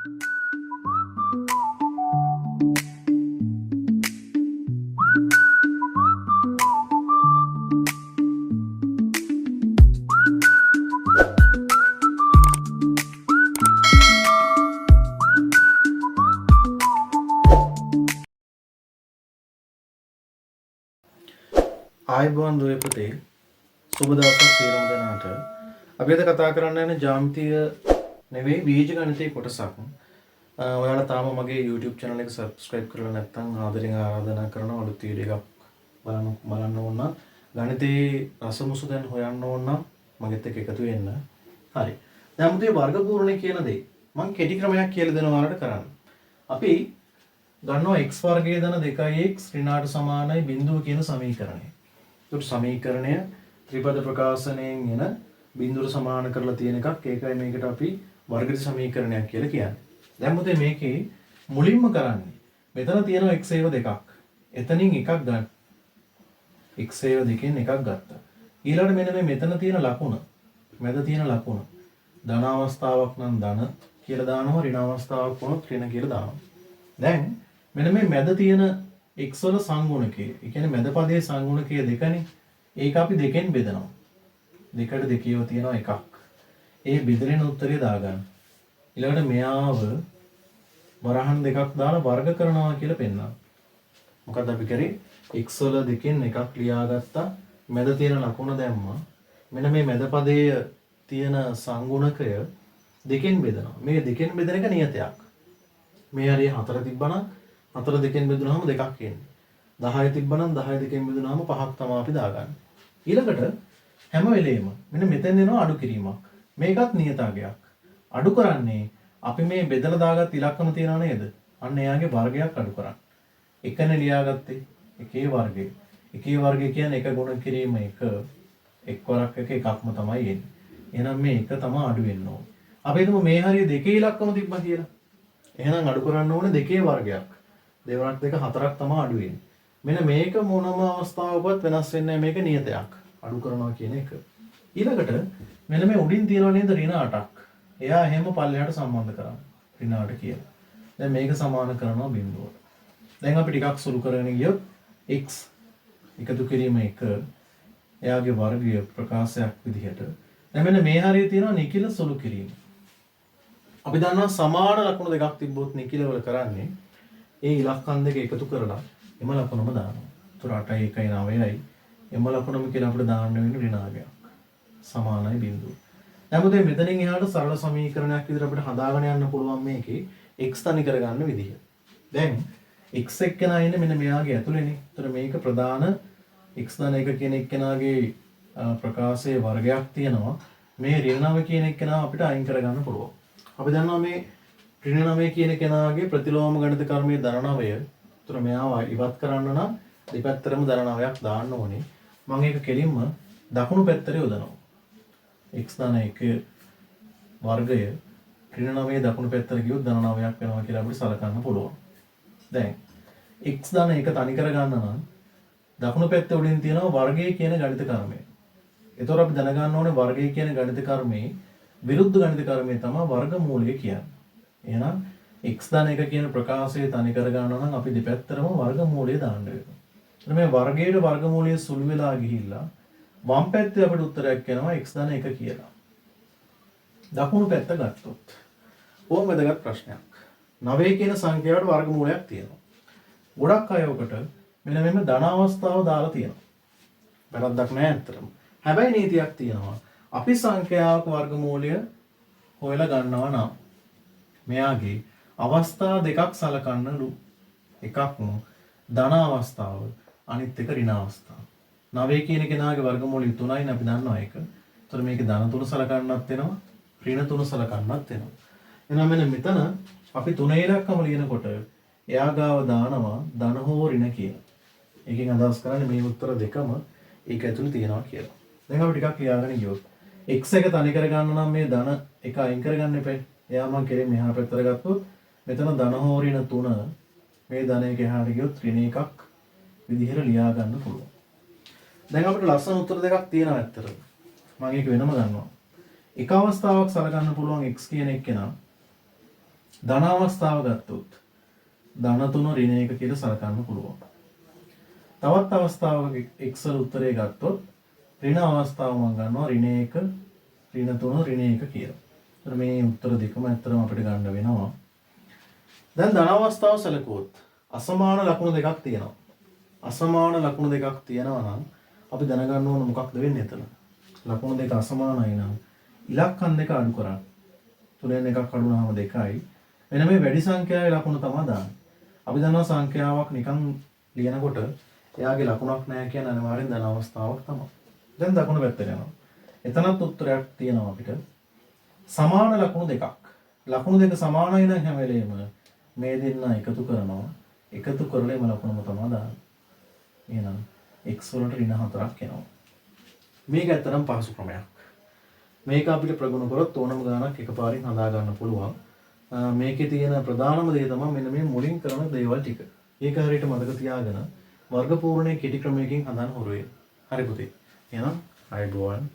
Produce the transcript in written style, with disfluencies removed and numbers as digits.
ආයුබෝවන් දුවේ පුතේ, සුබ දවසක් සියලුම දෙනාට. අපි අද කතා කරන්න යන ජ්‍යාමිතිය නෙවෙයි, බීජ ගණිතයේ කොටසක්. ඔයාලා තාම මගේ YouTube channel එක subscribe කරලා නැත්නම් ආදරෙන් ආරාධනා කරනවා, අලුත් වීඩියෝ එකක් බලන්න බලන්න ඕන නම්, ගණිතයේ රසමුසු දැන් හොයන්න ඕන නම් මගෙත් එක්ක එකතු වෙන්න. හරි. දැන් මුතේ වර්ගපූර්ණය කියන දේ මං කෙටි ක්‍රමයක් කියලා දෙනවා ඔයාලට කරන්න. අපි ගන්නවා x වර්ගය ධන 2x ඍණාට සමානයි බිඳුව කියන සමීකරණය. ඒකට සමීකරණය ත්‍රිපද ප්‍රකාශනයෙන් එන බිඳුවට සමාන කරලා තියෙන එකක්. ඒකයි මේකට අපි වර්ගජ සමීකරණයක් කියලා කියන්නේ. දැන් මුතේ මේකේ මුලින්ම කරන්නේ මෙතන තියෙනවා x ඒව දෙකක්. එතනින් එකක් ගන්න. x ඒව දෙකෙන් එකක් ගත්තා. ඊළඟට මෙන්න මේ මෙතන තියෙන ලකුණ, මැද තියෙන ලකුණ ධන අවස්ථාවක් නම් ධන කියලා දානවා, ඍණ අවස්ථාවක් වුණොත් ඍණ කියලා දානවා. දැන් මෙන්න මේ මැද තියෙන x වල සංගුණකය, ඒ කියන්නේ මැද පදයේ සංගුණකය දෙකනේ. ඒක අපි දෙකෙන් බෙදනවා. දෙකට දෙකේව තියෙනවා එකක්. ඒ බෙදෙන උත්තරය දාගන්න. ඊළඟට මෙයාව වරහන් දෙකක් දාලා වර්ග කරනවා කියලා පෙන්නනවා. මොකද්ද අපි කරේ? x වල දෙකෙන් එකක් ලියාගත්තා. මැද තියෙන ලකුණ දැම්මා. මෙන්න මේ මැද පදයේ තියෙන සංගුණකය දෙකෙන් බෙදනවා. මේ දෙකෙන් බෙදෙන එක නියතයක්. මේ හරිය හතර තිබ්බනම් හතර දෙකෙන් බෙදුනහම දෙකක් එන්නේ. 10 තිබ්බනම් 10 දෙකෙන් බෙදුනහම පහක් තමයි අපි දාගන්නේ. ඊළඟට හැම වෙලේම මෙන්න මෙතෙන් එනවා අඩු කිරීමක්. මේකත් නියතාගයක්. අඩු කරන්නේ අපි මේ බෙදලා දාගත්ත ඉලක්කම තියනවා නේද? අන්න එයාගේ වර්ගයක් අඩු කරන්න. එකනේ ලියාගත්තේ එකේ වර්ගය. එකේ වර්ගය කියන්නේ එක ගුණ කිරීම එක, එක් වරක් එක එකක්ම තමයි එන්නේ. එහෙනම් මේ එක තමයි අඩු වෙන්න ඕනේ. අපි හිතමු මේ හරිය දෙකේ ඉලක්කම තිබ්බා කියලා. එහෙනම් අඩු කරන්න ඕනේ දෙකේ වර්ගයක්. දෙවරක් දෙක හතරක් තමයි අඩු වෙන්නේ. මෙන්න මේක මොනම අවස්ථාවකවත් වෙනස් වෙන්නේ නැහැ, මේක නියතයක්. අඩු කරනවා කියන එක. ඊළඟට මෙන්න මේ උඩින් තියෙනවා නේද ඍණ 8ක්. එයා එහෙම පල්ලෙහාට සම්බන්ධ කරන්න. ඍණ 8 කියලා. දැන් මේක සමාන කරනවා බිඳුවට. දැන් අපි ටිකක් සුළු කරගෙන ගියොත් x එකතු කිරීම 1 එයාගේ වර්ගය ප්‍රකාශයක් විදිහට. දැන් මෙන්න මේ හරිය තියෙනවා නිඛිල සුළු කිරීම. අපි දන්නවා සමාන ලකුණු දෙකක් තිබ්බොත් නිඛිල වල කරන්නේ ඒ ඉලක්කම් දෙක එකතු කරලා එම ලකුණම දානවා. ඒතර 8යි 1යි 9යි එම ලකුණම කියලා අපිට දාන්න වෙන්නේ ඍණාගයක්. සමානයි බිඳුව. දැන් මුදේ මෙතනින් එහාට සරල සමීකරණයක් විදිහට අපිට හදාගෙන යන්න පුළුවන් මේකේ x තනි කරගන්න විදිහ. දැන් x එක්කෙනා ඉන්නේ මෙන්න මෙයාගේ ඇතුලේනේ. ඒතර මේක ප්‍රධාන x ධන 1 කියන එක්කෙනාගේ ප්‍රකාශයේ වර්ගයක් තියෙනවා. මේ ඍණ 9 කියන එක්කෙනා අපිට අයින් කරගන්න පුළුවන්. අපි දන්නවා මේ ඍණ 9 කියන කෙනාගේ ප්‍රතිලෝම ගණිත කර්මයේ ධන 9. ඒතර මෙයාව ඉවත් කරන්න නම් දෙපැත්තටම ධන 9ක් දාන්න ඕනේ. මම ඒක කෙලින්ම දකුණු පැත්තට යොදනවා. x ධන 1 වර්ගය ඍණ 9 දකුණු පැත්තට ගියොත් ධන 9ක් වෙනවා කියලා අපිට සලකන්න පුළුවන්. දැන් x ධන 1 තනි කරගන්න නම් දකුණු පැත්තේ උඩින් තියෙනවා වර්ගය කියන ගණිත කර්මය. ඒතකොට අපි දැනගන්න ඕනේ වර්ගය කියන ගණිත කර්මයේ විරුද්ධ ගණිත කර්මය තමයි වර්ගමූලය කියන්නේ. එහෙනම් x ධන 1 කියන ප්‍රකාශය තනි කරගන්න නම් අපි දෙපැත්තටම වර්ගමූලය දාන්න වෙනවා. එතකොට මේ වර්ගයට වර්ගමූලය සුළු වෙලා ගිහිල්ලා වම් පැත්තේ අපිට උත්තරයක් එනවා x ධන 1 කියලා. දකුණු පැත්ත ගත්තොත් බොහොම වැදගත් ප්‍රශ්නයක්. 9 කියන සංඛ්‍යාවට වර්ගමූලයක් තියෙනවා. ගොඩක් අය ඔකට මෙන්න මෙහෙම ධන අවස්ථාව දාලා තියෙනවා. වැරද්දක් නෑ ඇත්තටම. හැබැයි නීතියක් තියෙනවා. අපි සංඛ්‍යාවක වර්ගමූලය හොයලා ගන්නවා නම් මෙයාගේ අවස්ථා දෙකක් සලකන්නලු. එකක් ධන අවස්ථාව, අනිත් එක ඍණ අවස්ථාව. 9 කියන කෙනාගේ වර්ගමූලය 3යි නේ, අපි දන්නවා ඒක. ඒතර මේකේ ධන 3 සලකන්නත් වෙනවා, ඍණ 3 සලකන්නත් වෙනවා. එහෙනම් මෙන්න මෙතන අපි 3 ඉලක්කම ලියනකොට එයා ගාව දානවා ධන හෝ ඍණ කියලා. ඒකෙන් අදහස් කරන්නේ මේ උත්තර දෙකම ඒක ඇතුලේ තියෙනවා කියලා. දැන් අපි ටිකක් ලියාගෙන ගියොත් x එක තනි කරගන්න නම් මේ ධන එක අයින් කරගන්න එපා. එයා මං කෙලින් මෙහා පැත්තට ගත්තොත් මෙතන ධන හෝ ඍණ 3 මේ ධන එක එහාට ගියොත් ඍණ එකක් විදිහට ලියා ගන්න පුළුවන්. දැන් අපිට ලස්සන උත්තර දෙකක් තියෙනවා ඇත්තටම. මම ඒක වෙනම ගන්නවා. එක අවස්ථාවක් සලකන්න පුළුවන් x කියන එක්කෙනා ධන අවස්ථාව ගත්තොත් ධන 3 ඍණ 1 කියලා සලකන්න පුළුවන්. තවත් අවස්ථාවක x වල උත්තරේ ගත්තොත් ඍණ අවස්ථාව මම ගන්නවා ඍණ 1 ඍණ 3 ඍණ 1 කියලා. ඒතර මේ උත්තර දෙකම ඇත්තටම අපිට ගන්න වෙනවා. දැන් ධන අවස්ථාව සැලකුවොත් අසමාන ලකුණු දෙකක් තියෙනවා. අසමාන ලකුණු දෙකක් තියෙනවා නම් අපි දැනගන්න ඕන මොකක්ද වෙන්නේ එතන. ලකුණු දෙක අසමානයි නම් ඉලක්කම් දෙක අඩු කරන්න. තුනෙන් එකක් අඩු වුණාම 2යි. මෙන්න මේ වැඩි සංඛ්‍යාවේ ලකුණ තමයි දාන්නේ. අපි දන්නවා සංඛ්‍යාවක් නිකන් ලියනකොට එයාගේ ලකුණක් නෑ කියන අනිවාර්යෙන් ධන අවස්ථාවක් තමයි. දැන් දකුණු පැත්තට යනවා. එතනත් උත්තරයක් තියෙනවා අපිට. සමාන ලකුණු දෙකක්. ලකුණු දෙක සමානයි නම් හැම වෙලේම මේ දෙන්න එකතු කරනවා. එකතු කරලා එම ලකුණම තමයි දාන්නේ. එහෙනම් x වලට ඍණ 4ක් එනවා. මේක ඇත්තටම පහසු ක්‍රමයක්. මේක අපිට ප්‍රගුණ කරොත් ඕනම ගානක් එකපාරින් හදා ගන්න පුළුවන්. මේකේ තියෙන ප්‍රධානම දේ තමයි මෙන්න මේ මුලින් කරන දේවල් ටික. ඒක හරියට මතක තියාගෙන වර්ග පූර්ණයේ කෙටි ක්‍රමයකින් හදන්න හුරු වෙන්න. හරි පුතේ. එහෙනම් ආයුබෝවන්.